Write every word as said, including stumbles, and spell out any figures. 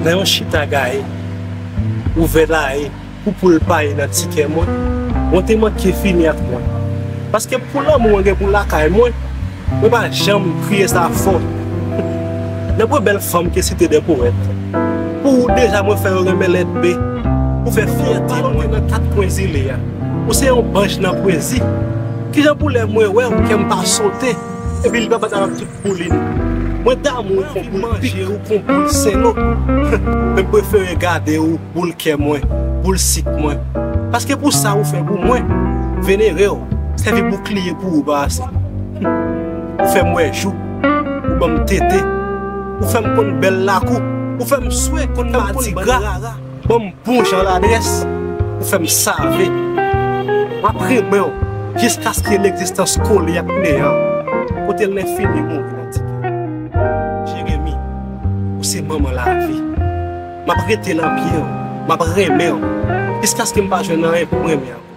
Nan yon chita gaye, ouvè laye, pou poul paye nan ti kè mwen, mwen te manke fini ak mwen. Paske pou lanmou mwen gen pou lakay mwen, mwen pa janm kriye sa fò. Nèg yo bèl fanm ke site dè powèt. Pou ou deja mwen fè yo renmen lèt B. Ou fè fyète mwen nan kat kwen zile a. Ou se yon banj nan pwezi. Kijan pou lè mwen wè ou kè m pa sote, epi li pa bat avèk tout boulin. Mwen damou ou kon boul manje ou kon boul seno. Men m prefere gade ou boul kè mwen, boul sik mwen. Paske pou sa ou fè pou mwen, venere w, sèvi boukliye pou ou pa ase. Ou fè m wè jou, ou ban m tete, ou fè m konn bèl lakou, ou fè m swe konn madigra, ban m bon jan ladrès, ou fè m save. M ap renmen w jiskaske legzistans kole ak neyan, kote lenfini mouri nan ti kè. Jeremi, ou se manman lavi. M ap rete nan pye w, m ap renmen w, jiskaske m pa jwenn anyen pou m renmen ankò.